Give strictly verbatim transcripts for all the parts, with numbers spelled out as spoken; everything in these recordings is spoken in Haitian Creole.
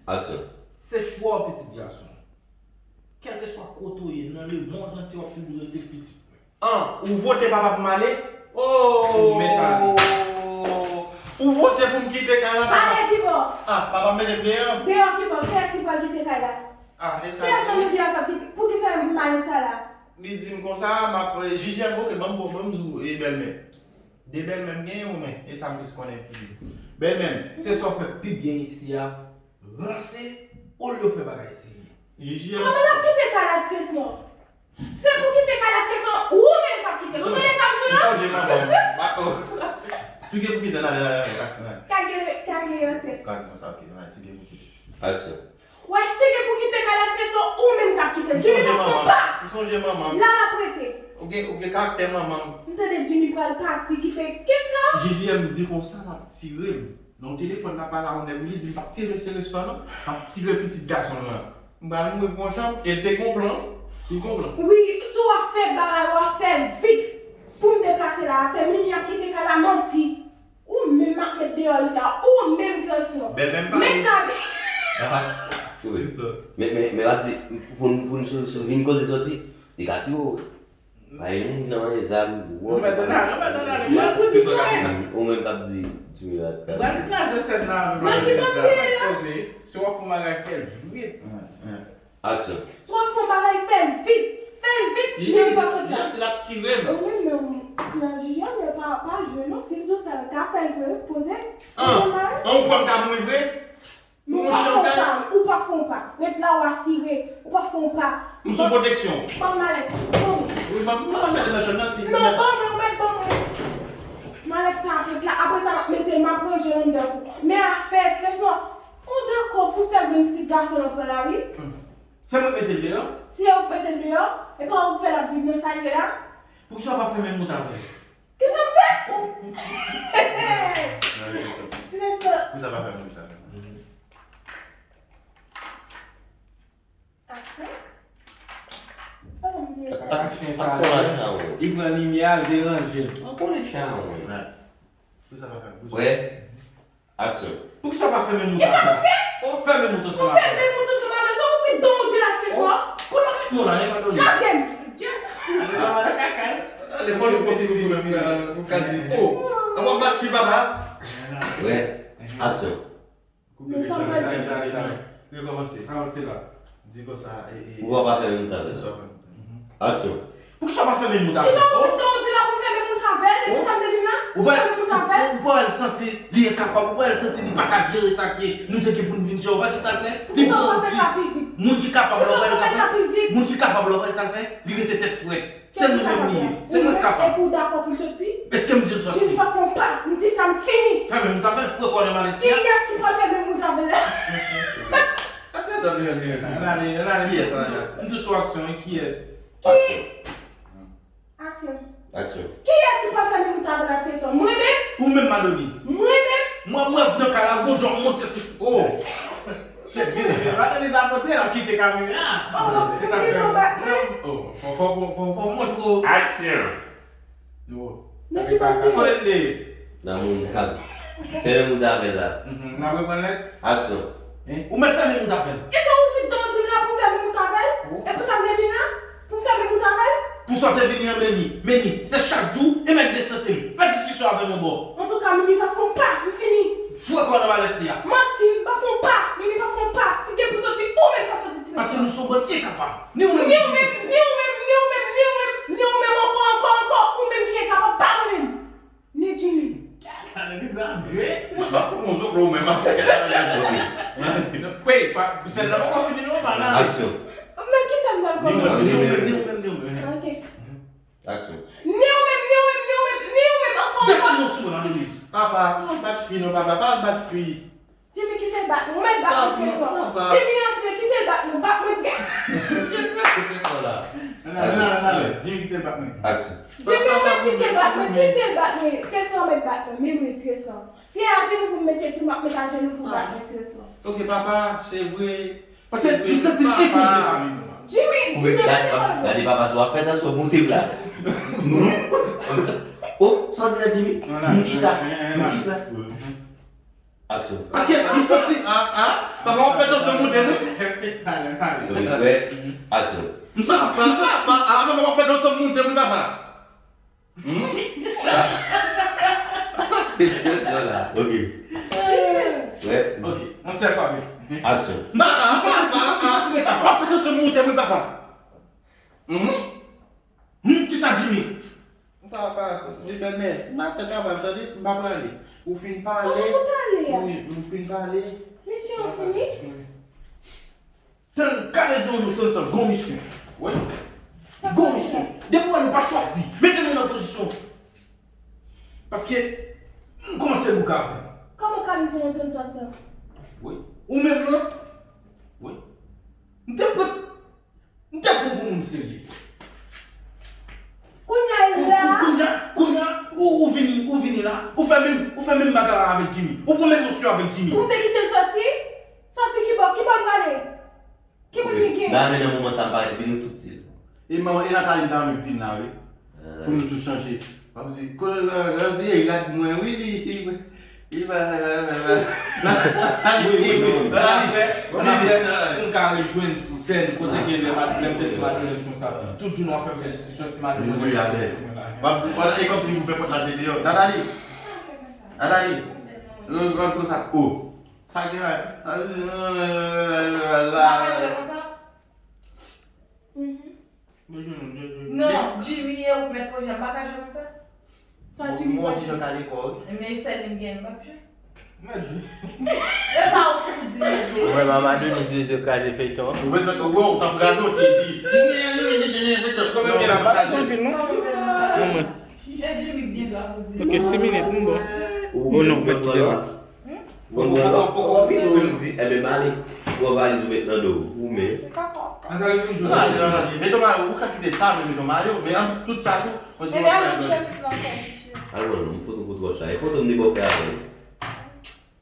Aksyon. Se chwa w, pitit gason. Kèlkeswa kote w ye nan lemonn antye, w ap toujou rete pitit mwen. An, ou vote papa pou m ale? Oh! Mèt ale. Ou vote pou m kite kay la papa? Ale kibò? Ah, papa m mete m deyò? Deyò kibò? Kiyès ki pral kite kay la? Ah, e sa Kiyès m nan deyò k ap kite? Poukisa m malet sa la? Li di m konsa, m ap J J M, oke, ban m bon, ban m di w, e bèlmè. De bèlmè m genyen, ou men, e sa m plis konnen pou li. Bèlmè m. Se sa w fè pi byen isi a, ranse, olye w fè bagay serye. J J M. Kòman l ap kite kay la, Tresnò? Se pou kite kay la, Tresnò, ou menm k ap kite l. Ou tande sa m di w M la? Sonje manman m. Ba, oh. Si gen pou kite, n ale, n ale, n ale. Kage, kage yon tèt. Kag konsa, oke, n ale, si gen pou kite. Aksyon. Wè, si gen pou kite kay la, Tresnò, ou menm k ap kite l. M Jimmy sonje pa fon manman pa. M. M sonje manman m. La l ap rete. Ou gen, ou gen karaktè manman m. M tande Jimmy pral pati kite. Kisa? J J M di konsa l ap tire m. Nan yon telefòn l ap pale a yon nèg, li di m p ap tire mesye restoran nan, m ap tire pitit gason l lan. M pral mouri pou yon chanm, e l te gon plan, li gon plan. Wi, si w ap fè bagay, w ap fè vit. Pou m deplase la, fè Mimi ap kite kay la, manti. Ou menm m ap met deyò isi a, ou menm Tresnò. Bèlmè m pa. Met sa. Men, men, men w ap di, pou n, pou n sou, sou vin koze soti, li ka tire w. Bay moun nan yon zam, Nou mèt ann ale, nou mèt ann ale. Mwen pou di sa. Ou menm k ap di, Jimmy la. Mwen kraze sèn nan avè Mwen ki mande la. Koze, si w ap fè yon bagay, fè l vit. Aksyon. Si w ap fè yon bagay, fè l vit. Fè l vit. Li di, li di l ap tire m. Ou menm menm, nan J J M, pa, pa jwe non. Si l di w sa, l ka fè l vre, poze. An, an, ou kwè m ka mouri vre? Ou pa fon pa, ou pa fon pa. Ret la, w asire. Ou pa fon pa. M sou pwoteksyon. Ban malèt. Bon. Wi, ban m, ban m mete nan chanm nan si. Non, ban mwen, ou mèt ban mwen. Malèt sa ap ret la. Apre sa, m ap mete, m ap ranje l anndan pou. Men afè, Tresnò, ou dakò pou sèl grenn pitit gason l an pran lari? Se mwen k mete l deyò? Si se ou k mete l deyò, e pa ou k fè l ap viv nan sa l ye la? Poukisa w pa fèmen wout avè l? Kisa m fè? Tresnò. Poukisa pa fèmen wout avè l? Aksyon. Ak fon lajan ou. Li pran limyè a, l deranje l. An konnen chan ou. Poukisa pa fèmen? Wè. Aksyon. Poukisa w pa fèmen wout avè l? Fèmen wout ansanm avè l. Fèmen wout ansanm avè l. Sa ou fè don ou di la Tresnò? Kote w mete w la, e pa doni. Lage m. Ale fò nou kontinye pou menm pou ka di. Oh! An w ap bat fi papa? Wè. Aksyon. Men sa m pral di. Rekòmanse. Avanse la. Di konsa, e, e. Ou pa fèmen wout avè l. Aksyon. Poukisa w pa fèmen wout avè l? Kisa ou fè tan ou di la pou m fèmen wout avè l? E pou sa m te vin la? Ou pa, fèmen wout avè l? Ou pa wè l santi li enkapab, ou pa wè l santi li pa ka jere sa ke nou te gen pou n vin jere, ou pa wè sa l fè? Li Poukisa ou pa fè sa pi vit? Moun ki kapab la, ou pa wè l ka fè? Moun ki kapab la, ou pa wè sa l fè? Li rete tèt frèt. Se mwen menm li ye. Se mwen k kapab. Epi ou dakò pou l soti? Èske m di l soti? Jezi pa fè yon pa. M di sa, m fini. Fèmen wout avè l, fwe kò nan malèt li a. Kiyès ki pral fèmen wout avè l la? Atè sa vle vle. Ann ale, ann ale. Kiyès sa? M tou sou aksyon, wi, kiyès? Aksyon. Aksyon. Aksyon. Kiyès ki pral fèmen wout avè l la Tresnò? Mwen menm? Ou menm, Madonise. Mwen menm? Mwen, mwen, nan kay la, gwo djòb monte sou. Oh! Madonise ap monte, l ap kite kamera. Oh, E sa li fè. Tonbat mwen. Oh, fò, fò, fò, fò, fò montre w. Aksyon. Yo. Nan ki kote? Kote n te ye? Nan moun kab. Fèmen wout avè l la. Mhm, n ap reprann lèt. Aksyon. Hein? Ou mèt fèmen wout avè l. E sa ou vin tan di m la pou m fèmen wout avè l? E pou sa m te vin la? Pou m fèmen wout avè l? Pou sa w te vini an, men ni, men ni. Se chak jou, e mèt de sante m. Fè diskisyon avè m yon bò. Antouka, Mimi p ap fè yon pa, m fini. Fwe kò nan malèt li a. Manti, m p ap fè yon pa. Mimi p ap fè yon pa. Si gen pou soti, ou menm k ap soti ti mesye. Paske nou se yon bann enkapab. Ni ou menm, Ni ou menm, ni ou menm, ni ou menm, ni ou menm, ni ou menm, ni ou menm, ni ou menm, ankò, ankò, ou menm ki enkapab, pa mwen menm. Ni Jimmy. Gade sa vre. Mwen, m ap fout yon zoklo ou menm, ap gade nan men. Pè, pa, sèn nan poko fini non, pa nan. Aksyon. Men ki sèn nan Ni ou kòmanse? menm, ni ou menm, ni ou menm, ni ou menm. Ok. Aksyon. Ni ou menm, ni ou menm, ni ou menm, ni ou menm, ankò, ankò. Desann yon sou Madonise. Papa, pa al bat fi non, papa, pa al bat fi. Jimmy, kite l bat mwen, bat mwen, Tresnò. Jimmy, antre, kite l bat mwen, bat mwen, Tresnò. Nan, nan, nan, nan, Jimmy, kite l bat mwen. Aksyon. Jimmy, mwen, kite l bat mwen, kite l bat mwen. Tresnò, mwen, bat mwen, men mwen, Tresnò. Se ajenou pou m mete tou, m ap met ajenou pou bat mwen, Tresnò. Ok, papa, se vre. Paske m santi l enkontre pami nou. Jimmy, Jimmy, Gade, gade papa, si w ap fè sa, si w ap monte m la. Oh, sa w di la, Jimmy? Moun ki sa? Moun ki sa? Aksyon. Paske m santi. Ah, ah, papa, w ap fè tansyon moute, wi. Pale, pale. Wi, wi. Aksyon. M santi, m santi. Ah, papa, w ap fè tansyon moute, wi, papa. Hmm? Ekspresyon la. Ok. Wi. Ok. Mon sè Fabien. Aksyon. Papa, papa, papa, papa, w ap fè tansyon moute, wi, papa. Mhm. Hmm, kisa Jimmy? Papa, li fè mès. M ap fè travay, m tande, m pa prale. Ou fin pale. Kòman ou t ale a? Wi, ou fin pale. Misyon an fini? Wi. Tann, ka rezon nou tann sa, gon misyon. Wi. Gon misyon. Depi w wè nou pa chwazi, mete nou nan pozisyon. Paske, m kòmanse bouke avè w. Kòman ka rezon nou tann sa, sa? Wi. Ou menm nan? Wi. M te pran M te pran w pou moun serye. Kounye a, kounye a, kounye a, ou, ou vini, ou vini la, ou fè menm, ou fè menm bagay la avèk Jimmy. Ou pran menm opsyon avèk Jimmy. Ou te kite l soti? Soti ki bò, ki bò l prale? Ki moun li gen? Dayè, nan moman sa, m parèt epi nou tout silvan. E manman, e Nathalie ta renmen vin la, wi. Pou nou tout chanje. W ap di, kote, w ap di, e rad mwen, wi, li, li, li, li, Wi, wi, wi. Ann apre, ann apre, pou n ka rejwenn sèn kote ke lè m, lè m te di Madelèn konsa, tout jou nou ap fè m fè diskisyon si Madelèn. Wi, alèz. W ap di, w ap, e kòmsi pou fè pòt la te deyò. Nathalie! Nathalie! Nou, nou, sa, o. Sa gen la. Manje konsa? Mhm. Non, Jimmy ye ou mèt pwojè, m pa ka jwe konsa. Sa Jimmy pa jwe. Mwen ti jan kale kò wi. Men sèl li m gen, m p ap jwe. Mèt jwe. E pa ou ki di mèt jwe. Ou wè Mama Denise bezwen kraze feyton an. Ou bezwen ke wè ou t ap radote di. Konbyen gen la? Pa bezwen anpil non. Non mwen. E Jimmy ki gen dwa pou di. Ok, sis minit, m bon. Oh non, mèt kite la. Bon, bon, bon, bon, bon, bon, di, enben, m ale. Pran valiz ou met nan do ou, ou men. Ann ale, ann ale. Beton Mayo, ou ka kite sa, men Beton Mayo, men an tout sa tou, mwen se mwen ki al mete. Al pran non, m fout ou pou twòch la. E foto m te ba w fè avè l.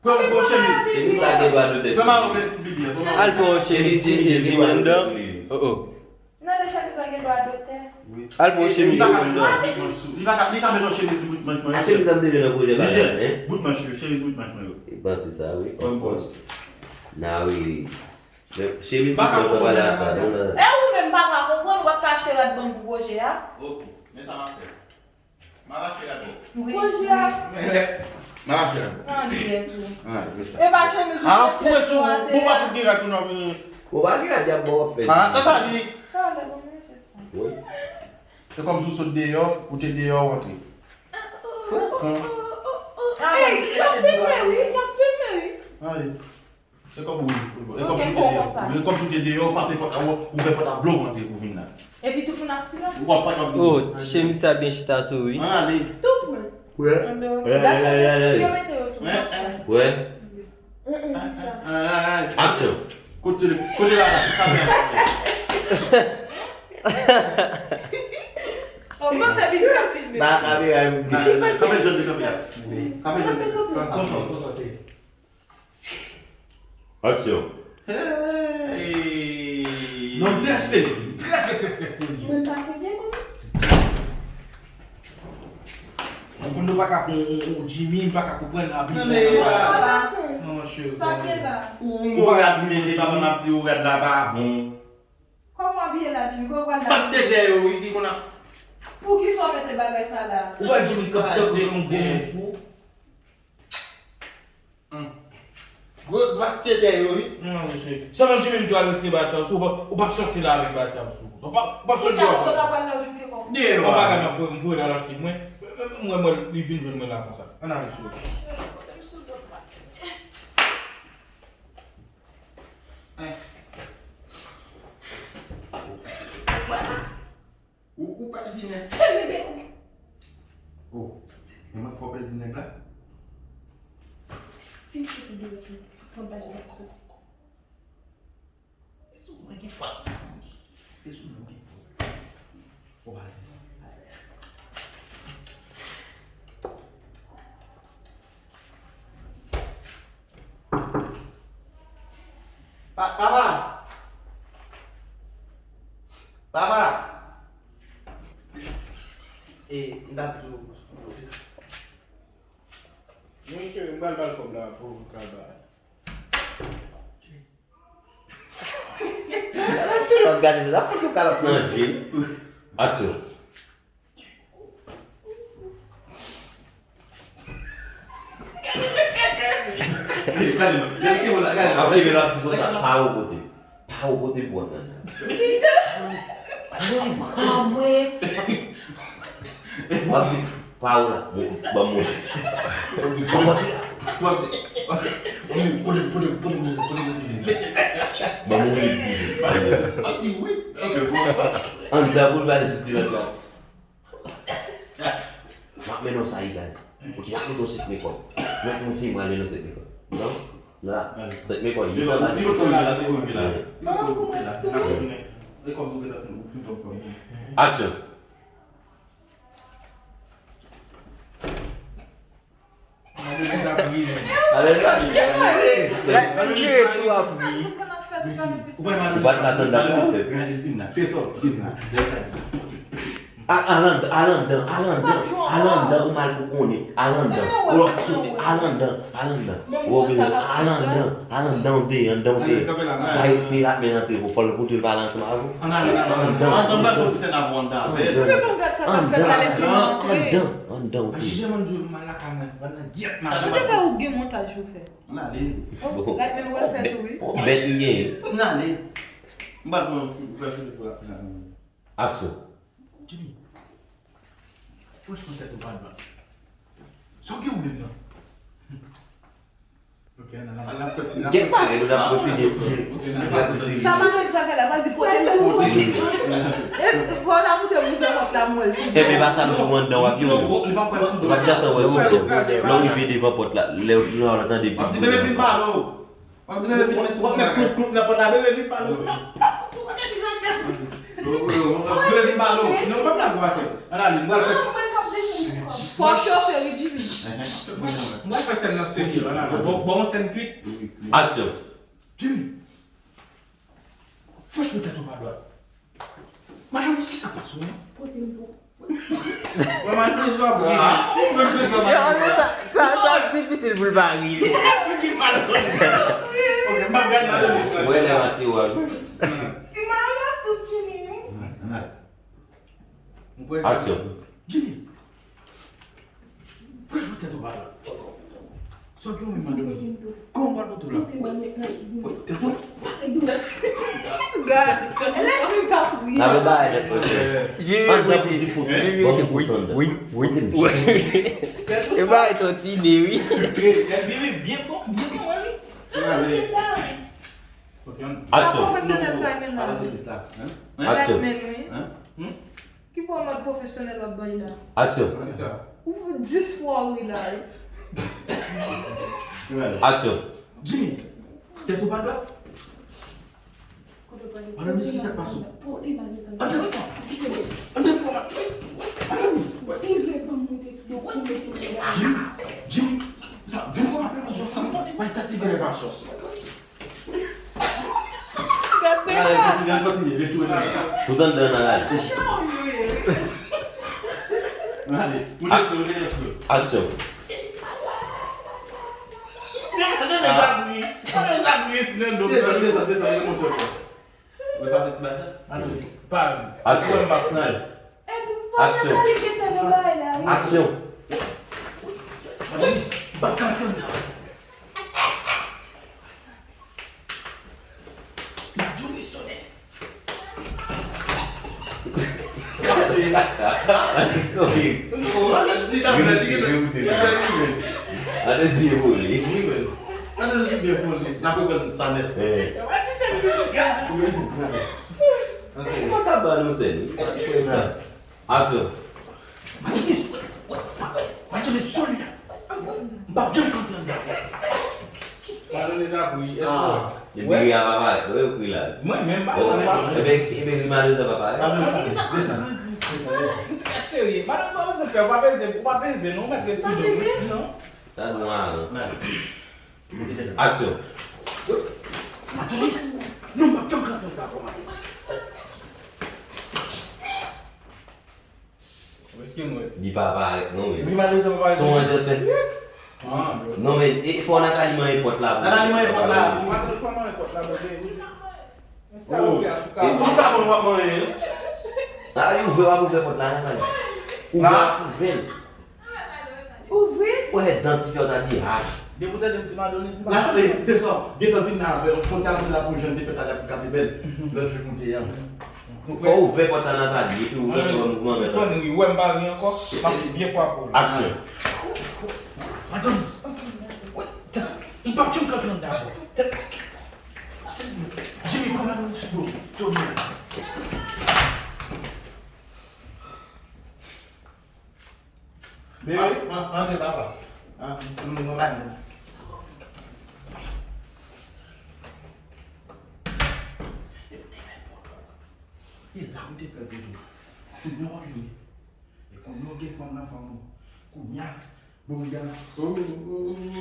Pran yon bon chemiz. Chemiz sa gen dwa dotè. Beton Mayo, men bibi a, Beton Mayo. Al pran yon chemiz, chemiz, chemiz anndan. Oh, oh. Nan de chemiz lan gen dwa dotè. Wi. Al pran yon chemiz yo anndan. Li pa ka, li ka met yon chemiz bout manch mwen yo. A chemiz an te nan pwojè bagay la, hein? Bout manch yo, chemiz bout manch mwen yo. E panse sa, wi. Of course. Na wi. Men chemiz bout manch mwen pale a sa, non, nan. E ou menm pa ka konprann, w ap ka achte rad ban m pou pwojè a. Ok, men sa m ap fè. M ap achte rad pou ou. Wi. Pwojè a. M ap achte rad pou ou. An, Dye pou. An, wi, sa. E pa chemiz ou chèche sou atè a. Ou pa fout gen rad pou nou. Ou pa gen rad, y ap ba w ap fè. Ah, e pa li. Talè, bon, men se sa. Wi. Se kòmsi w sot deyò, ou te deyò, ou antre. Frekan. Ey, y ap filme wi, y ap filme wi. Ale. Se kòm ou, e kòmsi w te deyò. E kòmsi w te deyò, ou frape pòt la, ou ouvè pòt la, blow, ou antre, ou vin la. Epi tout moun ap silans. Ou ap pa t ap di. Oh, chemiz sa byen chita sou ou wi. Ann ale. Tou pran. Wè. Ann ale, ann ale, ann ale. Wè. Aksyon. Kote, kote la, la, kamera. Bon, se Bibi k ap filme. Ba kamera m di. Kanpe John, kanpe. Kanpe John. Kanpe, kanpe. Aksyon. Hey! Nonm trè serye, trè, trè, trè, trè serye. Mwen pa serye, mwen. Moun yo pa ka pran yon, yon, yon Jimmy, m pa ka konprann, api. Non, men, non, non, cheri. Sa gen la. Ou, ou rad mete, papa m ap di ou rad la pa bon. Kòman w abiye la, Jimmy? Kòman w pral la? Paske dèyè yo, wi, ki konn ap. Poukisa w mete bagay sa la? Ou wè Jimmy k ap tankou yon gwo moun fou? Hmm. Gwo basketè yo, wi. Non, mesye. Sèlman Jimmy m di w al retire bagay sa yo sou ou, ou p ap sòti la avèk bagay sa yo sou ou. Ou p ap, ou p ap sòti deyò. Kounye a, ou pral la jouke kò. Deyò. Yon bagay m ap voye, m voye l al achte mwen. Mwen, mwen, mwen, li vin jwenn mwen la konsa. Ann ale, cheri. Kote m sou do m fatige. Hein. Ou, ou pèdi nèg. Fèmen bèk ou. Oh, e mwen k fè w pèdi nèg la? Si m soti deyò tou, fò m pèdi nèg soti. E sou mwen gen fòt. E sou mwen gen fòt. Ou pa vle. Pa, papa! Papa! E, m t ap di w. Wi, cheri, m pral ba l kòb la. Tout lòt gade se la fout yon kalòt nan je. Aksyon. Gade, gade, gade, gade. Apre, men l ap di konsa, pa ou kote. Pa ou kote pou antann. Analiz, pa mwen. W ap di, pa ou la, mwen, ban mwen. Ban mwen. Ban mwen lit dize. Anndan pou l pa jis di lòt la. M ap mennen w sa, guys. Ok, m ap mete w sèt mekòb. Mwen, mwen te pral mennen w sèt mekòb. Non? La, sèt mekòb. Li pa ko rive la, li pa ko rive la. Li pa ko rive la. Li pa ko rive la. E kòm si w te fin, ou fin pran kòb. Aksyon. Ale la. Ou pa t atann la. Al anndan, al anndan, al anndan, al anndan, ou mal pou konnen, al anndan. Ou lòt soti, al anndan, al anndan. Ou oblije, al anndan, al anndan, ou te, anndan, ou te. Bay fi la men antre, ou fò l pou tou l pale ansanm avè w. Anndan. Anndan, anndan, anndan, anndan, anndan, anndan, ou te. Ou te fè ou gen montaj ou fè. Ann ale. Oh, like men wè fè tou wi. Oh, bèt li genyen. Ann ale. M pral pran yon chou, pral chou pou la. Aksyon. Jimmy. Franchman tèt ou pa dwat. Sa w gen ou menm nan? Ok, ann al, ann al, ann al kontinye. Gen pale nou n ap kontinye. Ok, ann al. Sa pa nan sa fè la, pa di pote l pou pote. E, pou w ta moute pou se pòt la, mwen. Enben pa sa nou anndan w ap yo. Non, li pa pral sou do. Ou p ap janm wè sou do. Lè w rive devan pòt la, lè w tande bip. W ap di bebe vin pale w. W ap di bebe vin mèsi pou bagay. W ap met kloup kloup nan pòt la, bebe vin pale. Yo, yo, yo, w ap di bebe vin pale w. Non, w p ap la gwo atè. Ann ale, m pral fè. Fò chofe wi, Jimmy. M pral fè sèn nan serye, ann ale. Bon, bon, sèn kwit. Aksyon. Jimmy. Franchman, tèt ou pa dwat. Madanm, kisa k pase w menm? Wè, madanm, ou ap ri. Yo, men sa, sa, sa ap difisil pou l pa ri, mesye. Figi mal. Ok, m ap gade madanm. Wè, lè m ase w ap. Ti madanm ap tout fini, wi. Aksyon. Jimmy. Franchman, tèt ou pa dwat. Sa w gen w menm, madanm? Kòman w pral pote w la? Tèt ou. Gad. Elèv li pa pou li. N ap bay tèt mwen. Jimmy, kote? Jimmy, kote? Wi, wi, wi. E bay ton ti ide, wi. Elèv li byen bon, byen bon, wi. Aksyon. Pwofesyonèl sa gen la. Aksyon. Black man, wi. Ki bò mòd pwofesyonèl w ap bay la? Aksyon. Ou dis fwa w ri la, wi. Aksyon. Jimmy, tèt ou pa dwat? Madanm, kisa k pase w? Antre, antre, antre, antre. Jimmy, Jimmy, sa, vin pran madanm, bay tèt li vin pasyans. Ale, kontinye, kontinye, retourne. Tout anndan nan lari. Ale, moute sou, moute sou. Aksyon. Desann, desann, desann, desann, desann. Ou efase ti bagay? Aksyon. Aksyon. Aksyon. Aksyon. Madanm, madanm, sòlda. M p ap janm kontan dapre. Madanm Dezabri, èske w wè? Depi ri a pa parèt, wè yo kri la. Mwen menm, m pa konn pa. Enben, enben, ri madanm sa pa parèt. Madanm, sa kri, kri, kri, kri. M trè serye. Madanm, pa bezwen pè, pa peze, pa peze, non, mèt ret sou do, non. Sa se yon aran. Aksyon. Madanm, non, m p ap janm kontan dapre, madanm. Li pa parèt non, men. Son an just fè. Non, men E, e, fò Nathalie manyen pòt la. Nathalie manyen pòt la. Fò manyen pòt la, bebe. Sa ou fè a sou ka. Ou pa konn w ap manyen. Nathalie, ouvè, w ap ouvè pòt la, Nathalie. Ouvè, w ap ouvè l. Ouvri. Ou wè dan ti fyè w sa di H. Depi w tande m di Madonis, m pa. Nathalie, se sa, gentan vin la avè l. Fon ti a di la pou jèn te fèt la, l ap gade bèl. Lòt jou moute an. Fò w ouvè pòt la, Nathalie, epi ou fè mouvman. Sispann ri, ou wè m pa ri ankò, m ap ri byen fò pou ou. Aksyon. Madonis. M pa t yon kankan dabò. Jimmy, pran Madonis sou do. Tony. Bebe? Ma, ma, manje papa. Ah, m, m, m, m, E la ou te fè poto. Kounye a w ap jwe. E kounye a w gen fanm nan fanm ou. Kounye a, Bonga, oh, oh, oh,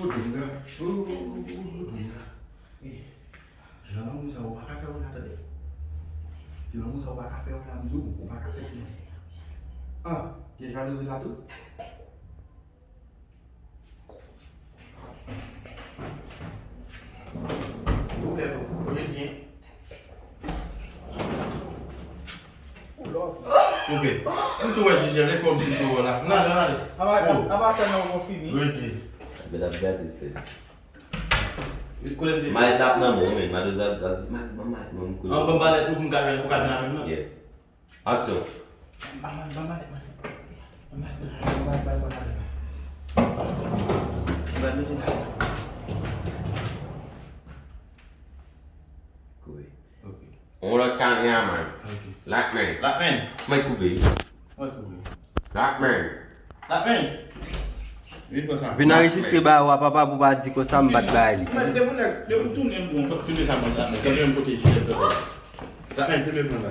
Bonga, oh, oh, oh, Bonga. Eh, jan lanmou sa, ou pa ka fè w la, tande. Ti lanmou sa, ou pa ka fè w la, m di w, ou pa ka fè ti lanmou. Ah, gen jalouzi la tou? Ou fè tou, ou te byen. Ou lòd. Oke. M tou wè Jijè, lè kòm si m tou wè la. N ale, n ale. Aba, aba sa nan ou fini. Rete. Bèl ap gade se. Malèt la ap nan men w, men. Madoza ap di, "Malèt, ban malèt mwen, m konnen." An, ban malèt pou m ka jwenn, pou ka jwenn avè m nan. Yeah. Aksyon. Ban malèt, ban malèt mwen. Ban malèt mwen, ban malèt, ban malèt, ban malèt. Ban malèt mwen. Koube. Ok. On lòt kameraman. Ok. Lakman. Lakman. Mwen koube. Mwen koube. Lakman. Lakman. Vin pran sa. Vin anrejistre ba w a, papa, pou pa di konsa m bat bay li. Mwen, depi lè, depi tounen m bon. Filme sa mwen, Lakman. Kanpe yon kote, Jijè, kanpe. Lakman, filme mwen la.